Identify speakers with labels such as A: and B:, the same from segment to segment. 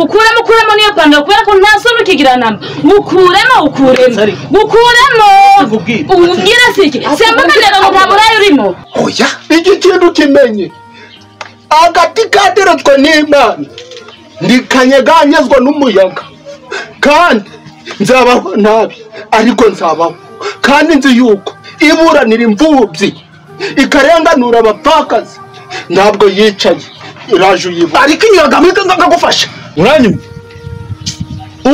A: Ukuremo ukuremo niyo pantaro kubera ko nta soni ukigira namba. Ukuremo ukuremo. Ukuremo. Ubwira siki. Semba ngo nta burayi urimo.
B: Oya, iki kintu kimenye. Agati kateretswe n'Imana. Ndikanyeganyezwa n'umuyaga. Kandi nzabaho nabi ariko nzabaho. Kandi nzi yuko iburanira imfubyi ikarenganura abapfakazi ntabwo yicaye iraje uyivuga ariko inyaga nkagufasha
C: uranyumva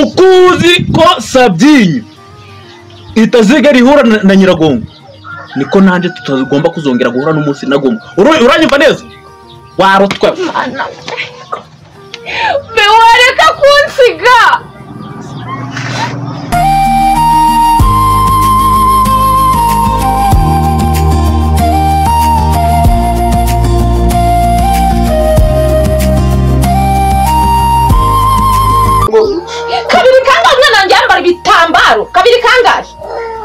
C: ukuzi ko Sabyinyo itazigera ihura na Nyiragongo niko nanje tutagomba kuzongera guhura n'umunsi nagomba uranyumva neza warotwe
A: bewareka kunsiga. Kabiri kangahe umwana wanjye yambara ibitambaro kabiri kangahe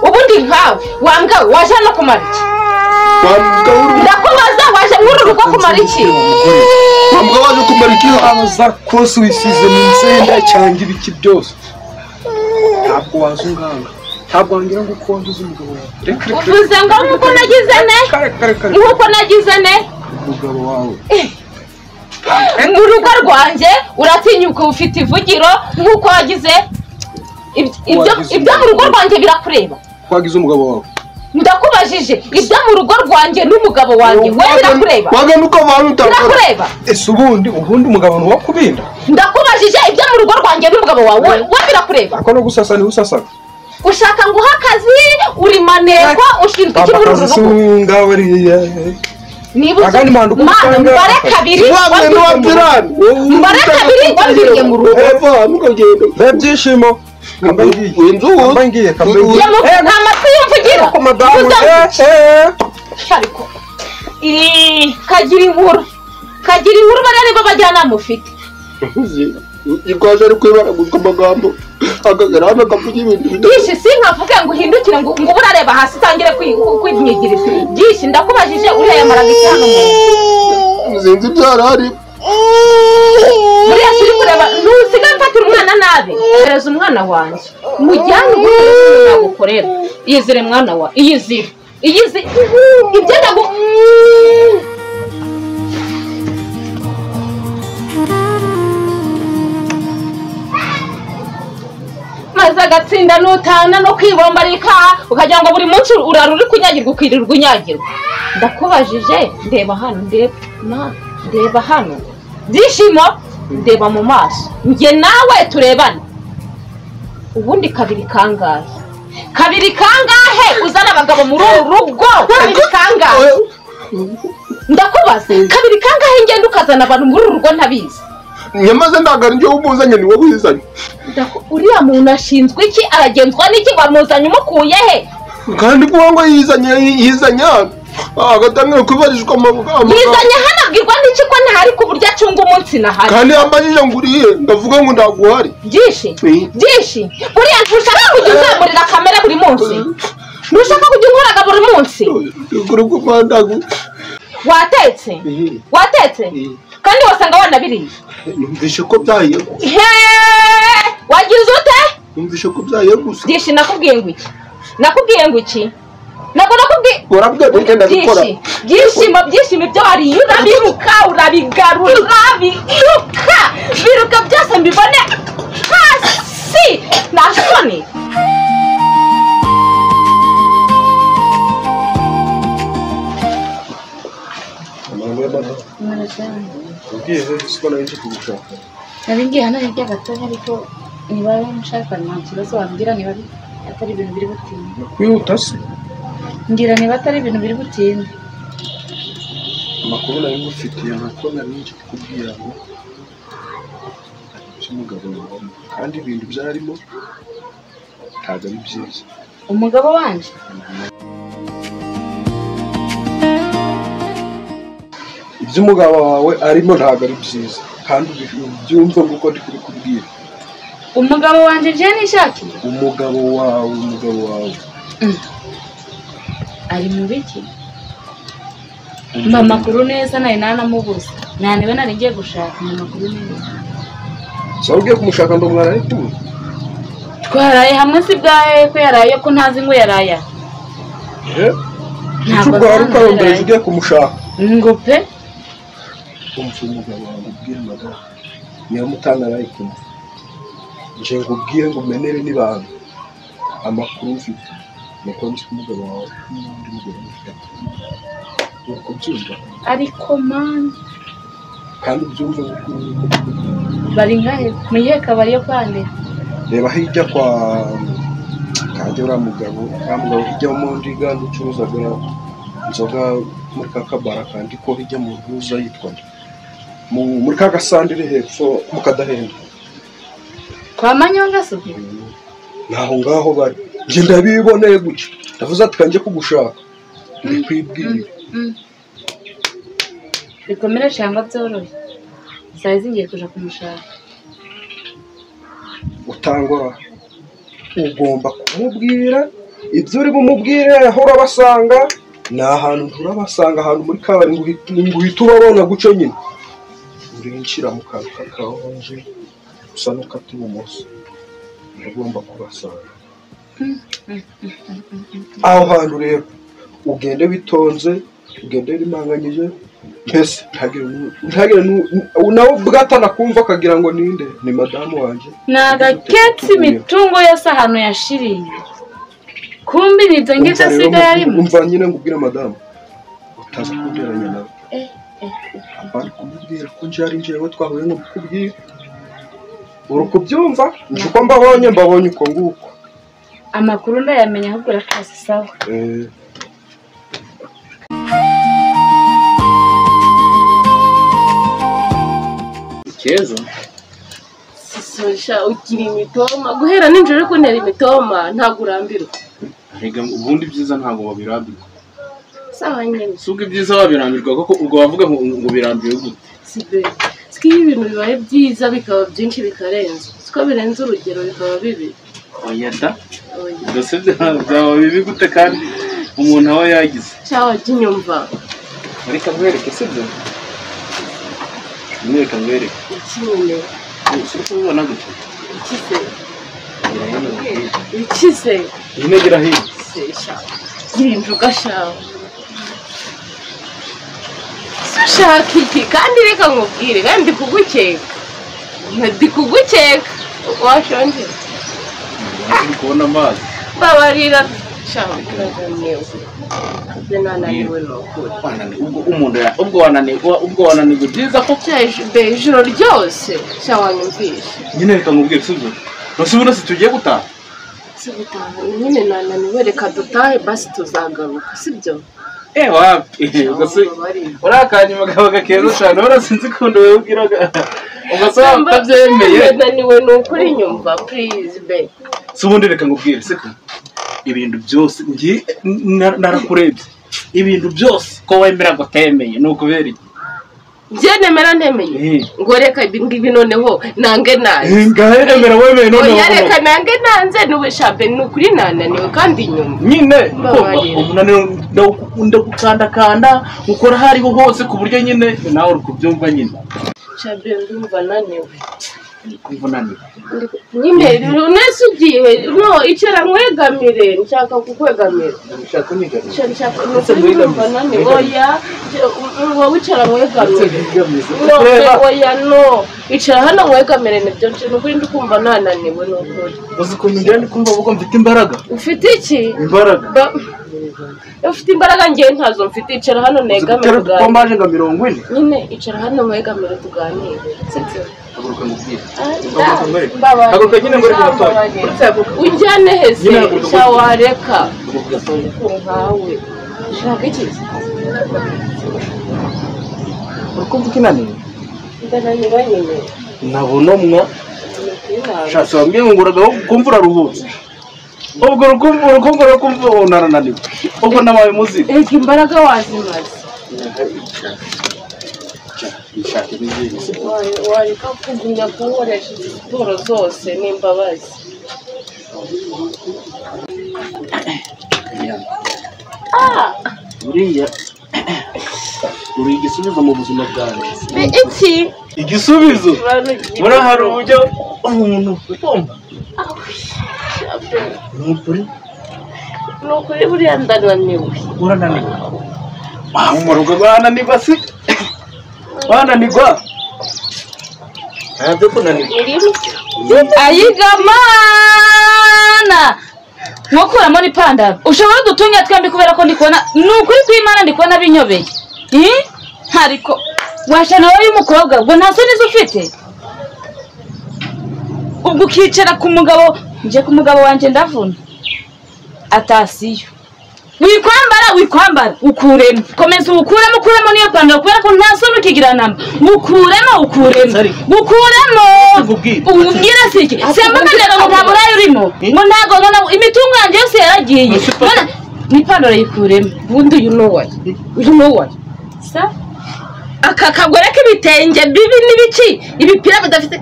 A: ubundi nkawe wambwa waje no kumara iki ndakubaza waje muri urugo kumara iki
B: wambwa waje kumara iki
D: abaza kose wisize mu nsenda cyangwa ibiki byose ntabwo waza unganga ntabwo wangira ngo ukonduze umugabo wawe reka
A: uvuze ngo nkuko nagize ne nkuko nagize ne
D: umugabo wawe
A: mu rugo rwanjye uratinyuka ufite ivugiro nkuko wagize ibyo mu rugo rwanjye birakureba
D: wagize umugabo wawe
A: ndakubajije ibyo mu rugo rwanjye n'umugabo wanjye we birakureba
B: wagenda uko baruta
A: birakureba
D: ese ubundi umugabo ni wakubinda
A: ndakubajije ibyo mu rugo rwanjye n'umugabo wawe we birakureba
D: ako no gusasa ni usasa
A: ushaka nguha akazi uri maneko ushinzwe iki muri uru rugo niba mbare kabiri mbare kabiri wambiriye mu rugo
D: byishimo ngiye
A: nta matwi yumvugira kagira inkuru kagira inkuru bariya nibo bajyanama ufite
B: Ikaje ari kwibaraguzwa amagambo akagera hano akavuga ibintu
A: byinshi sinkavuge ngo uhindukire ngo ngo urareba hasi utangire kwimyigiriza byinshi ndakubajije uriya yamaraga iki hano mu
B: sinzi ibyarari
A: buriya turi kureba ntusigaye mfatira umwana nabi hereza umwana wanjye mujyane ugukorera nagukorera iyizire mwana wa iyizire iyizire ibyo ndagu maze agatsinda nutana no kwibombarika ukagira ngo buri munsi urara uri kunyagirwa ukirirwa unyagirwa ndakubajije ndeba hano ndeba hano byishimo ndeba mu maso njye nawe turebane ubundi kabiri kangahe kabiri kangahe uzana abagabo muri uru rugo kabiri kangahe ndakubaza kabiri kangahe ngenda ukazana abantu muri uru rugo ntabizi
B: nyamaze ndagara njye umuzanye ni wowe wizanye
A: uriya muntu ashinzwe iki aragenzwa n'iki wamuzanye umukuye he
B: kandi kuba ngo yizanye yizanye agatangira kwibarishwa amagambo
A: yizanye hano abwirwa n'iki ko ntahari ku buryo acunga umunsi nahari
B: kandi yambajije ngo uriye ndavuga ngo ndaguhari
A: byinshi byinshi buriya ntushaka kujya uzamurira kamera buri munsi ntushaka kujya unkoraga buri munsi watetse watetse kandi wasanga wanabiriye
B: numvishe ko byahiye
A: wagize ute
B: numvishe ko byahiye gusa
A: byinshi nakubwiye ngo iki nakubwiye ngo iki ntabwo nakubwiye
B: urabwiye ko ndabikora
A: byishimo byishimo ibyo wariye urabiruka urabigarura urabiruka biruka byose mbibone hasi nta soni
E: nari ngiye hano hirya gatonya ariko niba mushaka nta kibazo wambwira niba atari ibintu biri butinde
D: kwihuta se
E: mbwira niba atari ibintu biri butinde
D: amakuru nari ngufitiye nuko nari nje kukubwira ngo umugabo wawe kandi ibintu byarimo ntabwo ari byiza
E: umugabo wanje
D: ibyo umugabo wawe arimo ntabwo ari byiza kandi ubyumve nguko ndi kubikubwira
E: umugabo wanjye nje nishakiye
D: umugabo wawe umugabo wawe
E: ari mu biki mama kuru neza nari nanamubuze naniwe nari ngiye gushaka mama kuru neza
D: Wari ugiye kumushaka ngo mwaraye kumwe?
E: Twaraye hamwe si bwahe ko yaraye ko ntazi ngo yaraya.
D: Icyo ubwo wari ukarombereje ugiye kumushaka?
E: Ngo pe.
D: Umva umugabo wawe ubwire madamu niba mutanaraye kumwe, nje ngubwire ngo umenere n'ibanga. Amakuru mfite ni uko nzi ko umugabo wawe n'undi mugore mufite. Uri kubyumva?
E: Ariko mani
D: kandi ubyumve nk'uko uri kubyumva.
E: Bari nkahe? Mu iyihe kabari yo kwande?
D: Reba hirya kwa kanjye uriya mugabo hirya mu ndiga ucuruzaga inzoga muri ka kabara kandi ko hirya mu ntuza yitwa muri ka gasandire hepfo mu Kadahenda.
E: Kwa Manyonga se?
D: Naho ngaho bari. Nje ndabiboneye gutya. Ndavuze ati kanje kugushaka. Ndikwibwira.
E: Bikomere cyangwa byoroshye. Saa zingiye kuja kumushaka.
D: Utangora ugomba kumubwira ibyo uri bumubwire aho urabasanga. Ni ahantu nturabasanga ahantu muri kabari ngo uhite ubabona guco nyine. Urinjira mu kantu k'akaronje usa n'ukata ibumoso, uragomba kubasanga. Aho hantu rero ugende witonze, ugende rimanganyije, mbese ntagire nawe bwatanakumva akagira ngo ninde ni madamu wanjye.
E: Nagaketse imitungo yose ahantu yashiriye. Kumbi nibyo ngibyo asigaye arimo.
D: Umva nyine ngubwire madamu utaza kunteranya nawe. Apana kumubwira ko nje ari njyewe twahuye ngo mbikubwire. Uri kubyumva? Nje uko mbabonye uko nguko.
E: Amakuru ndayamenya ahubwo urakaza sawa.
C: Keza
F: sisosha ugira imitoma guhera ninjoro ariko ntera imitoma ntabwo urambirwa.
C: Rega ubundi byiza ntabwo babirambirwa.
F: Sawa nyine.
C: Suko ibyiza babirambirwa koko ubwo bavuga ngo birambiwe gute?
F: Sibe. Siko iyo ibintu bibaye byiza bikaba byinshi bikarenza. Siko birenze urugero bikaba bibi.
C: Oya da. Ndose byaba bibi gute kandi umuntu aho yagize.
F: Cyawa jinyumva.
C: Reka nkwereke sibyo? Mwereka nkwereke.
F: Iki nyine.
C: Uri kubibona gute?
F: Iki se? Iki se?
C: Nyine gira hino.
F: Sesha. Gira ugashawe. Ushaka iki kandi reka nkubwire kandi kugukeka. Ndi kugukeka. Washonje.
C: Ndi kubona amazi.
F: Babarira shaka kuganira. Nananiwe nukuri.
C: Ubwo umuntu ubwo wananiwe byiza ko
F: be ijoro ryose cyawanyumvisha.
C: Nyine reka nkubwire sibyo? Nose si tugiye gutaha?
F: Si gutaha nyine nananiwe reka dutahe basi tuzagaruka sibyo?
C: Wapi urakanyuma kabaga keza cyane urasinzi kundo wewe ubwiraga ugasaba utabyemeye.
F: Nananiwe nukuri nyumva please be.
C: Si ubundi reka nkubwire siko ibintu byose ngi narakurebye ibintu byose ko wemera gutemeye nukubera iki?
F: Nje nemera ntemeye ngo reka ibi ngibi noneho nange nanze.
C: Ngahe emera wemeye noneho.
F: Oya reka nange nanze nuwe shabe nukuri nananiwe kandi nyuma.
C: Nyine umunaniro ndagukanda ukora hariho hose ku buryo nyine nawe uri kubyumva nyine.
F: Shabe ndumva naniwe.
C: Kumva naniwe.
F: Nyine unese ugiye no icara nkwegamire nshaka kukwegamira.
C: Nshaka kunyegamira.
F: Nshaka ndumva naniwe. Oya wowe icara nkwegamire. No oya no icara hano nkwegamire nibyo nukuri ndikumva nananiwe nukuri.
C: Uzi ukuntu ngira ndikumva ubwo mfite imbaraga.
F: Ufite iki?
C: Imbaraga.
F: Ufite imbaraga ngiye ntazo mfite icara hano negamire tuganire.
C: Ko mbaje nga 40.
F: Nyine icara hano nkwegamire tuganire. Sibyo?
C: Haguruka nkubwire. Haguruka nyine ngo reka gatoya.
F: Unjyane hese shawareka. Nkawe. Shaka iki?
C: Urukumva ukinaniwe?
F: Ndananiwe nyine.
C: Nabona mwa. Shatse wambwiye ngo uragaho kumva uraruhutse. Ubwo urukumva unarananiwe. Ubwo nabaye muzigo.
F: Ega imbaraga wazimaze. Wareka kugumya kunkoresha izi siporo zose n'imbabazi.
C: Buriya uri igisubizo mu buzima bwanjye.
F: Iki?
C: Igisubizo? Buriya hari uburyo umuntu ugomba nukuri
F: nukuri buriya ndananiwe
C: urananiwe mu rugo rwananirwa si wananirwa ntabyo kunanirwa
E: ayigamana nkokuramo n'ipantaro ushobora dutunga twembi kubera ko ndikubona ni ukuri kw'Imana ndikubona binyobeye ariko washana wowe y'umukobwa ubwo nta soni ufite ubwo ukicara ku mugabo nje ku mugabo wanje ndavuna atasiyo wikwambara ukuremo komeza ukuremo ukuremo niyo pantaro kubera ko nta soni ukigira namba ukuremo ubwira siki sembakanira ngo nta burayi urimo ngo ntago ngo imitungo yanjye yose yaragiye n'ipantaro yikuremo
F: ubundi uyu ni uwaye
E: sa
F: aka kagore k'ibitenge bibi n'ibiki ibipira bidafite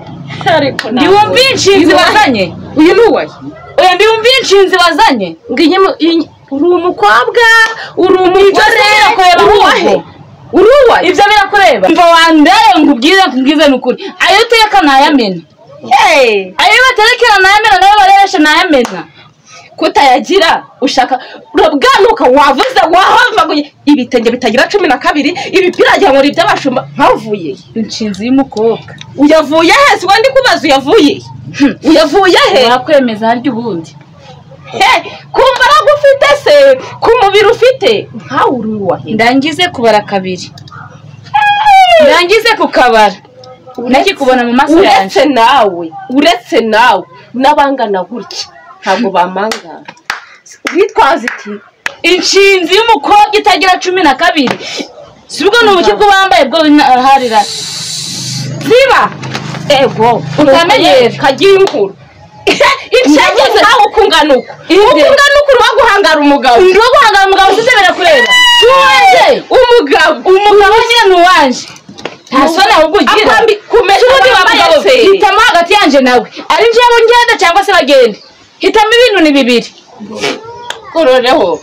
F: ariko
E: ndiwumva inshinzi wazanye
F: uyu ni uwaye
E: oya ndiwumva inshinzi wazanye
F: uri umukobwa uri umugore
E: uri uwahe ibyo birakureba mva wandere nkubwire nukuri ayo uteka nayamena ayo baterekera nayamena nayo bareresha nayamena
F: kutayagira ushaka urabwanuka wavuze wahavaguye ibitenge bitagira 12 ibipira wagira ngo iby'abashumba nkavuye
E: inshinzi y'umukobwa
F: uyavuye he si wandi kubaza uyavuye he
E: wakwemeza harya ubundi
F: ku mbaraga ufite se ku mubiri ufite nkawe uri uwahe
E: ndangize kubara kabiri ndangize kukabara nakikubona mu maso yanjye
F: uretse nawe n'abangana gutya ntabwo bamangara witwaza iki
E: inshinzi y'umukobwa itagira 12 si ubwo ni ubuki bw'uwambaye bwo harira ziba
F: ego
E: utamenyera
F: kagiye inkuru inshege nkawe ukungana uko uruwa guhangara umugabo
E: uruwa guhangara umugabo sibyo birakureba si uwanjye umugabo nyine ni uwanje nta soni ahubwo ugira ubundi wa mugabo hitamo hagati yanjye nawe ari njyewe ngenda cyangwa se bagende hitamo ibintu ni bibiri
F: kuroreho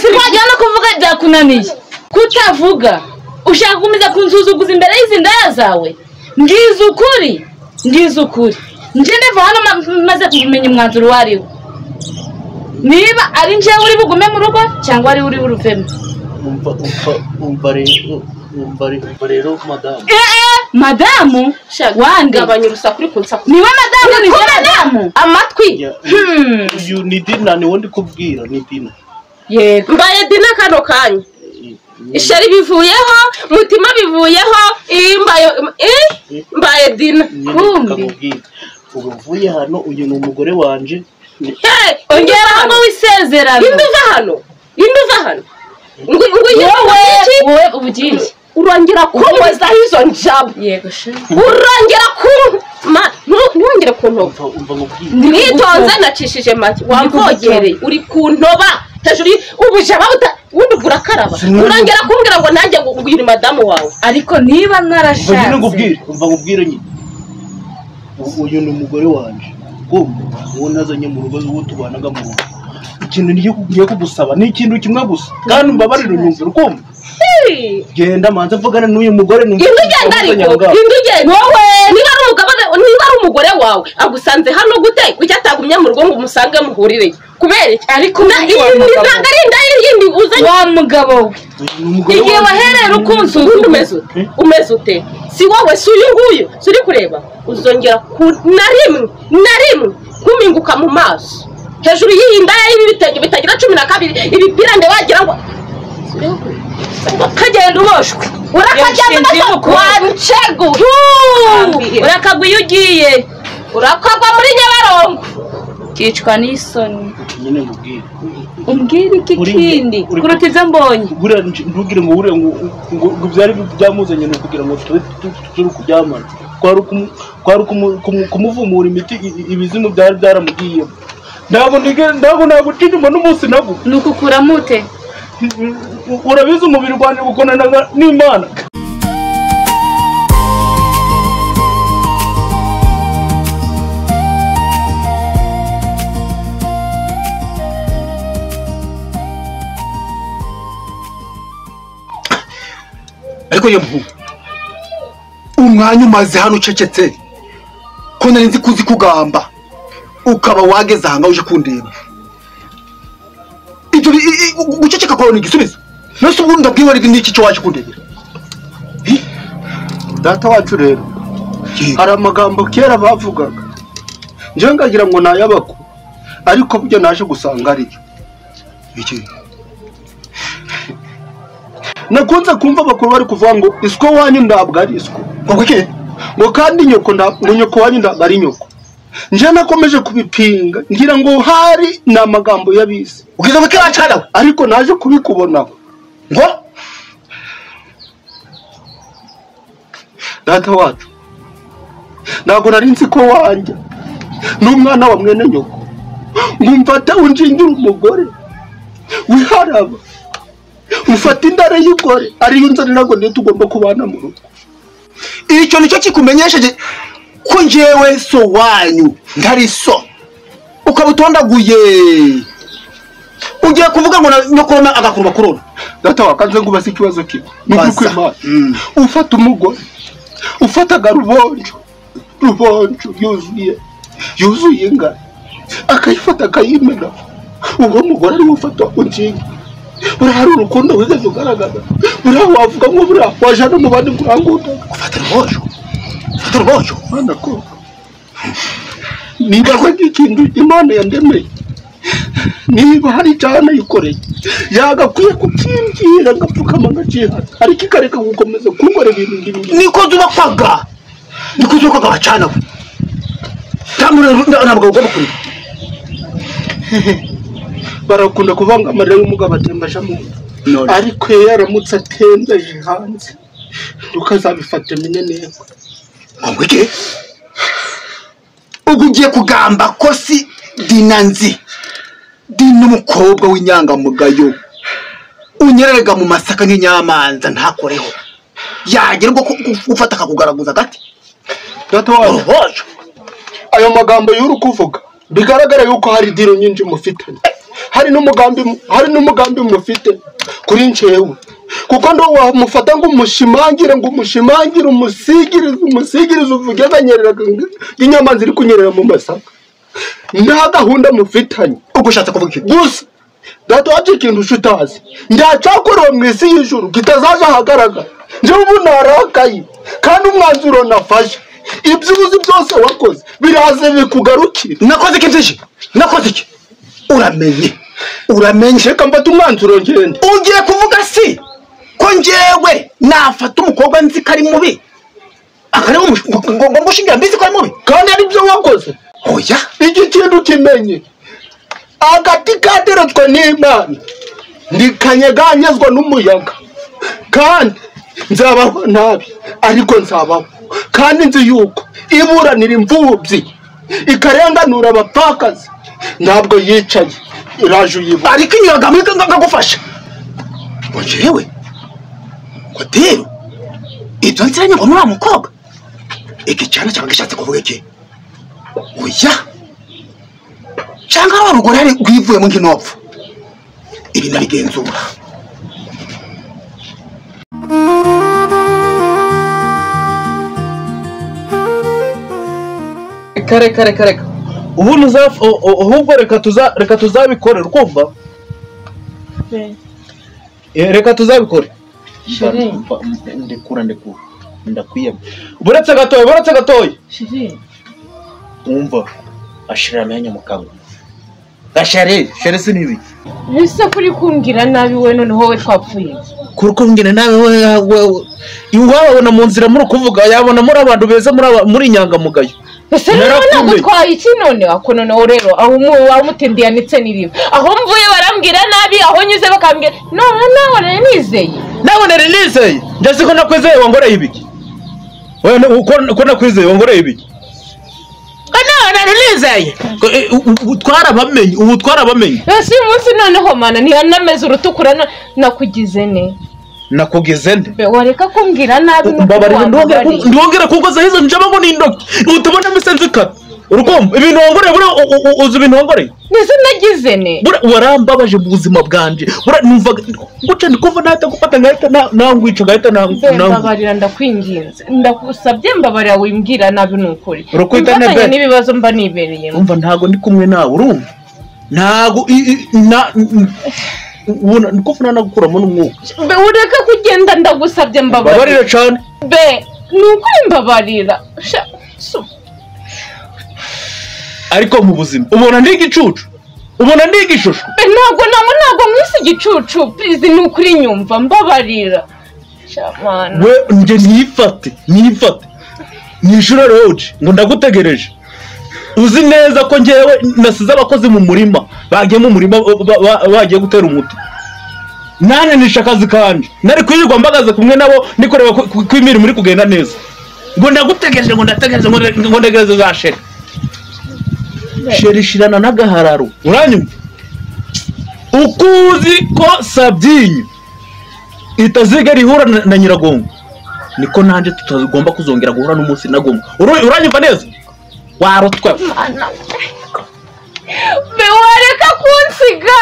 E: twajya no kuvuga byakunaniye kutavuga ushaka gukomeza kunsuzuguza imbere y'izi ndaya zawe mbwiza ukuri nje ndava hano maze kumenya umwanzuro uwo ari wo niba ari njyewe uri bugume mu rugo cyangwa ari uri buruvemo
C: umva rero madamu
E: madamu wande
F: gabanya urusaku uri kunsakuza
E: niwe madamu ni madamu
F: amatwi
C: uyu ni Dina ni wowe kubwira ni Dina
E: yego
F: mbaye Dina kano kanya ishari bivuyeho mutima bivuyeho mbaye Dina
E: kumbi
C: ubu mvuye hano uyu ni umugore wanje
E: ongeraho ngo wisezerano
F: indi uva hano
E: wowe ubugiye
F: urongera kunkozaho izo njabo
E: yego she
F: urongera ntiwongere kuntoba mwitonze nacishije make wamvogereye uri kuntoba hejuru ubujaba wundi urakaraba urongera kumbwira ngo nanjye ngo madamu wawe
E: ariko niba narashatse
C: umva nkubwire nyine uyu ni umugore wanje uwo nazanye mu rugo uwo tubanaga mu rugo ikintu ngiye kugusaba ni ikintu kimwe gusa kandi umbabarire unyumvire ukumva genda manze mvugane n'uyu mugore
F: indi ugenda ariko indi ugenda wowe niba ari umugabo niba ari umugore wawe agusanze hano gute kuki atagumye mu rugo ngo umusange muhurireyo kubera iki
E: ariko
F: ntabwo ari inda yindi uzanye
E: wa mugabo we igihe waherera ukunsuzuguza
F: umeze ute umeze ute si wowe si uyu nguyu si uri kureba uzongera na rimwe kuminguka mu maso hejuru y'iyi ndaya y'ibitenge bitagira 12 ibipira nde wagira ngo
E: kagenda uboshwe
F: urakagenda wancegu
E: urakagwa iyo ugiye
F: urakagwa muri Nyabarongo
E: kicwa n'isoni
C: nyine mubwire
E: umbwire iki kindi kuruta ibyo mbonye
C: ntugire ngo ure ngo byari byamuzanye ni ukugira ngo tube turi kuryamana kwari kumuvumura imiti ibizimu byari byaramugiyemo ntabwo naguca inyuma n'umunsi nabwo
E: ni ukukuramo ute
C: urabizi umubiri wanjye gukonana n'Imana.
B: Ariko ye mpu umwanya umaze hano ucecetse ko
G: Sinari nzi kuzi kugamba ukaba wageze aha ngaho uje kundeba. Ibyo guceceka kwawe ni igisubizo. Nose ubu ndabwiwe n'iki cyo waje kundebera?
C: Data wacu rero hari amagambo kera bavugaga nje ngagira ngo nayabako, ariko byo naje gusanga ariyo.
G: Iki
C: nakunze kumva abakuru bari kuvuga ngo isiko wanyu ndabwo ari isiko,
G: ngo iki
C: ngo kandi nyoko ndabwo nyoko wanyu ndabwo ari nyoko. Nje nakomeje kubipinga ngira ngo hari namagambo yabise
G: ugize ngo kiracana,
C: ariko naje kubikubonaho.
G: Ngo
C: data wacu ntabwo nari nzi ko wanjye n'umwana wa mwene nyoko ngo umfate unjingire umugore wiharaba ufate indare y'ugore ariyo nzanira ngo niyo tugomba kubana mu rugo.
G: Icyo nicyo kikumenyesheje ko njyewe so wanyu ntari so, ukaba utondaguye ugiye kuvuga ngo nyokoroma agakuruma kurona.
C: Data wakanze ngo ubase ikibazo kimwe nuko ufata umugore ufataga rubonjo rubonjo yuzuye inga akayifata akayimena, uwo mugore ari ufata unshinga buriya hari urukundo wigeze ugaragaza, buriya wavuga ngo buriya waje no mu bandi kurangunda
G: ufata rubonjo ufata rubonjo.
C: Mana ko niba hari ikintu Imana yandemeye, niba hari icana yikoreye yagakwiye kukimbwira ngapfukama ngacihata, ariko ikareka gukomeza kunkora ibintu ngibi.
G: Niko zubakwaga niko zubakwaga bacana we ntabwo ugomba kurira.
C: Barakunda kuvanga amarira y'umugabo atemba aja mu nda, ariko iyo yaramutse atembeje hanze ntukazabifate mineneko.
G: Ngo iki ubwo ugiye kugamba ko si dinanzi dina umukobwa w'inyangamugayo unyererega mu masaka nk'inyamanza ntakoreho yagera ubwo gufata akakugaragaza agati.
C: Data wacu ayo magambo y'uri kuvuga bigaragara yuko hari diro nyinshi mufitanye, hari n'umugambi mufite kuri ncewe, kuko ndo wamufata ngo umushimangire ngo umushimangire umusigirize uvuge akanyerera inyamanza iri kunyerera mu masaka. Nta gahunda mufitanye.
G: Ubwo ushatse kuvuga iki?
C: Gusa data wacu ikintu utazi ndacyakorewe mu isi y'ijuru kitazaza ahagaragara. Njyewe ubu narakaye kandi umwanzuro nafashe ibyo uzi byose wakoze biraze bikugarukira.
G: Nakoze iki byinshi? Nakoze iki? Uramenye uramenye.
C: Reka mfate umwanzuro ngende.
G: Ugiye kuvuga si ko njyewe nafata umukobwa nzi ko ari mubi akareba ngo ngushingira mbizi ko ari mubi
C: kandi ari byo wakoze?
G: Oya,
C: iki kintu kimenye agati kateretswe n'Imana ndikanyeganyezwa n'umuyaga, kandi nzabaho nabi ariko nzabaho, kandi nzi yuko iburanira imfubyi ikarenganura abapfakazi ntabwo yicaye iraje uyibona.
G: Ariko inyuraga muri nkagufasha ngo njyewe ngo dero ibyo nziranye ngo nuriya mukobwa iki cyana cyangwa gishatse kuvuga iki? Oya, cyangwa wa rugore hari rwivuyemo nk'inopfu ibi ndabigenzura.
H: Kare kare kare ubu ahubwo reka tuzabikore ukumva, reka tuzabikore. Ndekura ndekura ndakwiyama. Buretse gatoya buretse gatoya umva ashira amenyo mu kanwa gashare shere sinibi
A: ese kuri kumbwira nabi we noneho we twapfuye
H: kuri kumbwira nabi we iwabona mu nzira muri kuvuga yabona muri abantu beza muri inyangamugayo.
A: Ese rero nagutwaye iki none ako noneho rero aho umutindiye anitse n'iriba aho mvuye barambwira nabi aho nyuze bakambwira none nabone nizeye
H: nabone nizeye ndetse ko nakwizeye wangoreye ibiki wewe uko nakwizeye wangoreye ibiki none nizeye twarabamenye ubu twarabamenye.
A: Ese uyu munsi noneho mana ntiyanameze urutukura nakugize ne
H: nakugeze nde
A: wareka kumbwira nabi
H: mbabarira ndongera kunkoza hizo njama ngo nindoke utabona misenzi kata Urukumva ibintu wongoreye bure uzi ibintu wongoreye
A: nizo nagize ne
H: bure warambabaje mu buzima bwanje bure numva guca ndikumva nahita gufata ngahita nangwica ngahita
A: mbabarira ndakwinginze ndagusabye mbabarira wimbwira nabi nukuri
H: urukwita
A: n'ibibazo mba nibereyemo
H: umva ntago ndi kumwe nawe urumva ntago ubona ndikufuna nagukuramo n'umwuka
A: be ureke kugenda ndagusabye mbabarira
H: mbabarira cyane
A: be nukuri mbabarira
H: ariko mu buzima ubona ndi igicucu ubona ndi igishusho
A: ntabwo ntabwo mwisi igicucu please ni ukuri nyumva mbabarira
H: we nge nifate nishura roje ngo ndagutegereje uzi neza ko ngewe nasize abakozi mu murima bagiye mu murima bagiye gutera umuti nane nisha akazi kanje nari kwirirwa mbagaze kumwe nabo nikoreba ko imirimo iri kugenda neza ngo ndagutegereje ngo ndategereje ngo ndegereze za sheri sheri shirana n'agahararo uranyumva ukuzi ko Sabyinyo itazigera ihura na Nyiragongo niko nanjye tutagomba kuzongera guhura n'umunsi na gumwe uranyumva neza warutwe
A: be wareka kunsiga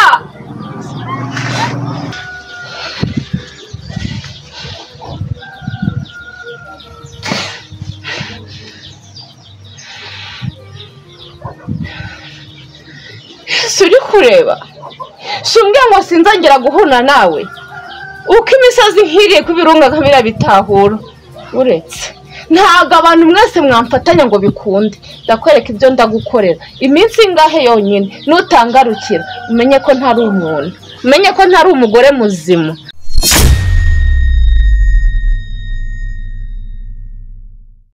A: suri kureba sumbwe ngo sinzongera guhura nawe uko imisozi nkiriye kubirunga kabira bitahura uretse ntabwo abantu mwese mwamfatanya ngo bikunde ndakwereka ibyo ndagukorera iminsi ingahe yonyine nutangarukira umenye ko ntari umuntu umenye ko ntari umugore muzima.